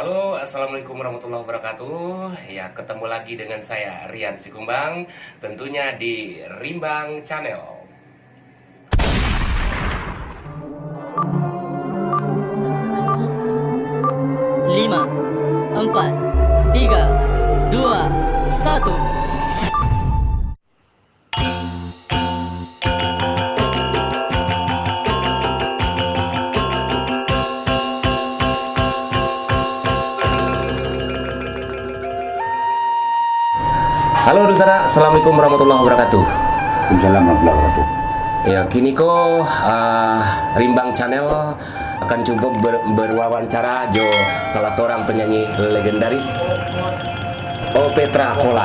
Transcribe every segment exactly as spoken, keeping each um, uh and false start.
Halo, assalamualaikum warahmatullahi wabarakatuh. Ya, ketemu lagi dengan saya, Rian Sikumbang, tentunya di Rimbang Channel. Lima, empat, tiga, dua, satu. Halo, dunsanak. Assalamualaikum warahmatullahi wabarakatuh. Waalaikumsalam warahmatullahi wabarakatuh. Ya, kini ko, ah, Rimbang Channel akan cubo ber-, berwawancara jo salah seorang penyanyi legendaris, Opetra Kola.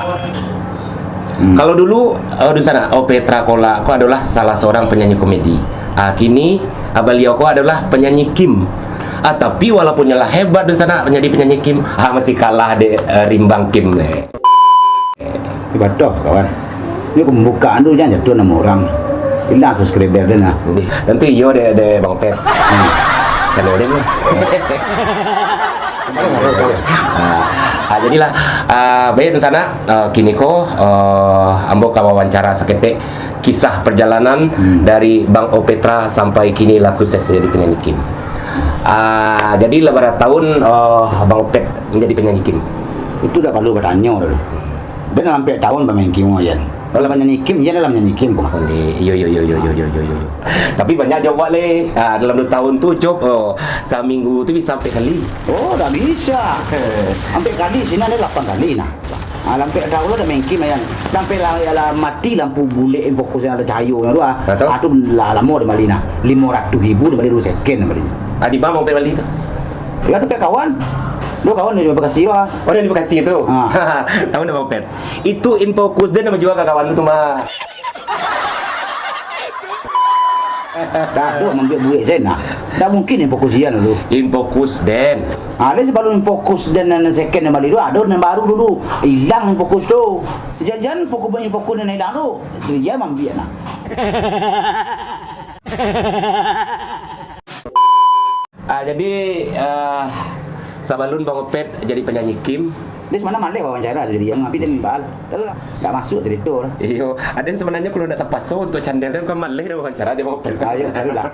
Hmm. Kalau dulu, eh, dunsanak, Opetra Kola ko adalah salah seorang penyanyi komedi. Ah, kini, ah, baliau ko adalah penyanyi Kim. Ah, tapi walaupun nyo lah hebat dunsanak menjadi penyanyi Kim, ah, masih kalah dek, eh, Rimbang Kim deh. Hebat doh, kawan. Ini pembukaan tu jangan jatuh nama orang. Hilang subscriber dia nah. Tentu iyo dek, dek Bang Pet. Hmm. Channel dia ni. Ah, ah, jadilah, ah, baik, dunsanak, ah, kini ko, ah, ambo ka wawancara saketek kisah perjalanan, hmm, dari Bang Opetra sampai kini lah sukses jadi penyanyi Kim. Ah, jadi lah bara tahun, ah, Bang Opet menjadi penyanyi Kim? Itu dak perlu batanyo dulu. Dia dalam ampek tahun bamain Kim, Yan. Dalam nyanyi Kim, Yan dalam nyanyi Kim, kok. Ondeh, iyo, iyo, iyo. Tapi banyak job wak leh. Ah, dalam dua tahun tu job, oh, saminggu tu bisa ampek kali. Oh, dak bisa. Ampek kali, sinan ado lapan kali nah. Ah, lampek dah ulah dah main Kim, Yan. Sampai lah, lah mati lampu bulek, fokus yang ada cahayonyo tu, ah. Ah, tu? Ah, tu lah lamo dah bali nah. Limo ratuih ribu dah bali dua second dah bali. Ah, di ma Bang Opet bali tu? Ya, dompet kawan. Dua kawan dari Bekasi, ah. Oh, dari Bekasi tu? Ah. Tahu nama Bang Opet? Itu infocus den nan manjua ka kawan tu, mah. Dah tu mambuek buek sen, nah. Dah mungkin infocus Yan dulu. Infocus den. Ah, dia sebelum infocus den nan second nan bali tu, ado nan baru dulu. Hilang infocus tu. Jangan-jangan infocus, infocus nan hilang tu. Tu dia mambiak, nah. Ah, jadi, ah, sabalun Bang Opet jadi penyanyi Kim. Dia sebenarnya maleh wawancara jadi yang, tapi dia nimbal. Dah lah, dak masuk cerita lah. Iyo, aden sebenarnya kalau ndak terpaksa untuk channel dia, bukan maleh dah wawancara aja Bang Opet. Ah, iyo, carilah.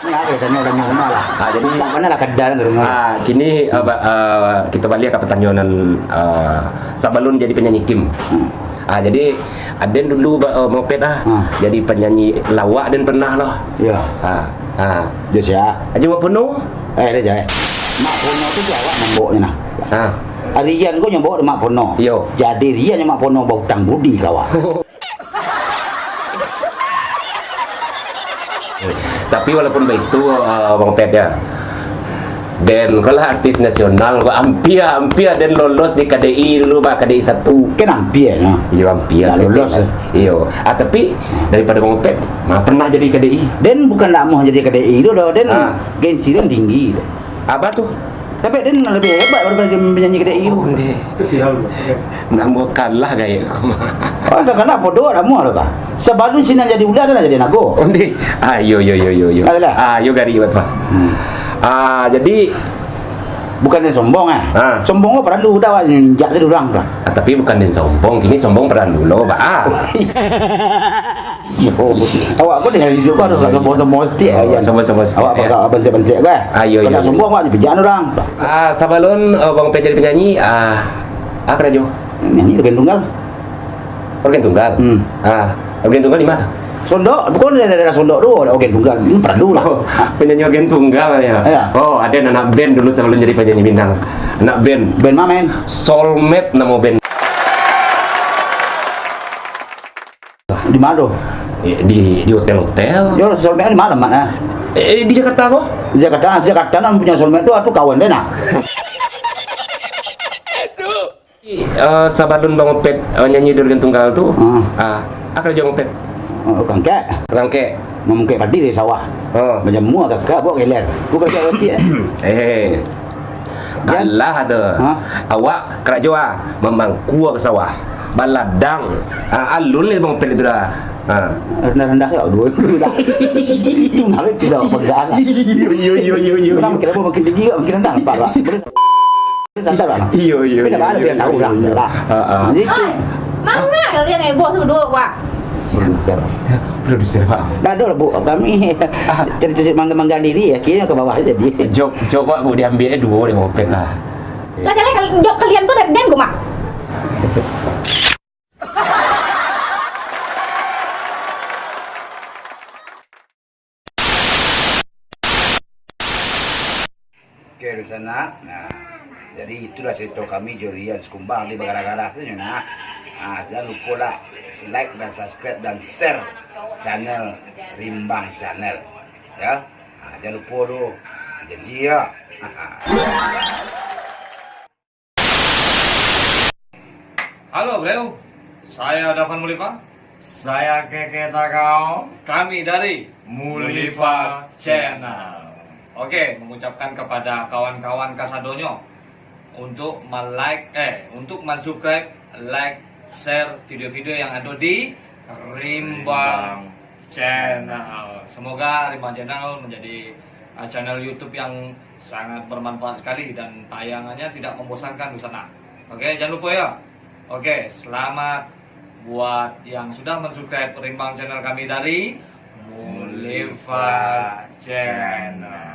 Ini apa ya, tanya orang rumah lah. Ah, jadi tak pernah lah kadal ke rumah. Ah, kini, ah, ba-, ah, kita balik ke pertanyaan, ah, sabalun jadi penyanyi Kim. Hmm. Ah, jadi, aden dulu ba-, eh, Bang Opet ah. Ah. Jadi penyanyi lawak den pernah lah. Iya. Ah, ah. Jo sia? Haji Mak Pono. Eh, dia jai. Mak Pono tu, tu awak mamboknyo nah. Ah. Rian ko nyo bawa Mak Pono. Iyo. Jadi Rian nyo Mak Pono bautang budi ka awak. Tapi walaupun baitu, eh, Bang Opet ya, den ko lah artis nasional, ko ampia, ampia den lolos di K D I dulu, bah, K D I satu. Kan ampia nyo. Iyo, ampia. Ndak lolos. Iyo. Ah, tapi daripada Bang Opet, nah, pernah jadi K D I? Den bukan ndak mau jadi K D I tu doh, den gengsi den tinggi. Apa tu? Sampai dia lebih hebat daripada dia penyanyi kedai itu. Ondeh. Namo kalah gaya ko. Oh, tak kalah, podo namo tu kah? Sabalun sinan jadi ular, dah jadi nago. Ondeh. Ah, yo, yo, yo, yo, yo. Alah. Ah, yo gari buat apa? Hmm. Ah, jadi bukan yang sombong, eh. Ah. Sombong ko perlu dah, injak saja orang tu. Ah, tapi bukan yang sombong, kini sombong perlu lo, Pak. Ah. Yo, awak pun dengan hidup kan, sombong-sombong sikit, oh, kan? Sombong-sombong sikit, awak ya. Pakai bansek-bansek, kan? Ah, yo, yo, yo. Kalau sombong, awak dipijak orang. Ah, sabalun, eh, Bang Opet jadi penyanyi, ah, apa karajo? Nyanyi organ tunggal. Organ tunggal? Hmm. Ah, organ tunggal di mana? Sondok, bukan daerah-daerah Sondok tu, ada organ tunggal. Hmm, perlu lah. Oh, penyanyi organ tunggal ya? Ya. Oh, ada anak band dulu sebelum jadi penyanyi bintang. Anak band. Band mana, men? Soulmate nama band. Di mana tu? Eh, di, di hotel-hotel. Yo, Soulmate di mana, Mat, ah? Eh, di Jakarta ko? Di Jakarta, di Jakarta nan punya Soulmate tu, atu kawan dia, nah. Eh, sabalun Bang Opet, eh, nyanyi di organ tunggal tu, hmm, ah, apa karajo Bang Opet? Oh, kangkek. Kangkek. Mamukek padi dari sawah. Oh. Macam mua kakak bawa geler. Ku kerja kecil, eh. Eh. Jan. Kalah tu. Ha? Awak karajo ah, mamangkua ka sawah. Baladang. Ah, alun lai Bang Opet itu dah. Ah. Rendah-rendah tak dua dulu dah. Itu malah tidak pegang. Iyo, iyo, iyo, iyo, iyo. Orang makin lama makin tinggi, makin rendah, nampak tak? Boleh santai lah. Iyo, iyo, Tapi dah iyo, ada iyo, biar tahu iyo, lah, iyo. Lah. Ah, ah. Jadi itu. Hai, manga kalian heboh sama duo ko? Produser. Produser, Pak. Dah ada lah, Bu. Kami Ah. cari-cari mangga-mangga diri, akhirnya ke bawah aja dia. Job, job, Pak, Bu, diambil duo deh, Bang Opet lah. Lah, jaleh kal-, job kalian tu dari den ko mah. Oke, di sana. Nah, jadi itulah cerita kami jo Rian Sikumbang di bagara-gara tu, nah. Ah, jangan lupa lah like dan subscribe dan share channel Rimbang Channel, ya. Ah, jangan lupa tu. Janji ya. Halo, bro. Saya Davan Mulifa. Saya Keke Tagao. Kami dari Mulifa Channel. Oke, mengucapkan kepada kawan-kawan kasadonyo untuk me-like, eh, untuk mensubscribe, like, share video-video yang ada di Rimbang Channel. Semoga Rimbang Channel menjadi, uh, channel YouTube yang sangat bermanfaat sekali dan tayangannya tidak membosankan di sana. Oke, jangan lupa ya. Oke, selamat buat yang sudah mensubscribe Rimbang Channel kami dari Mulifa Channel.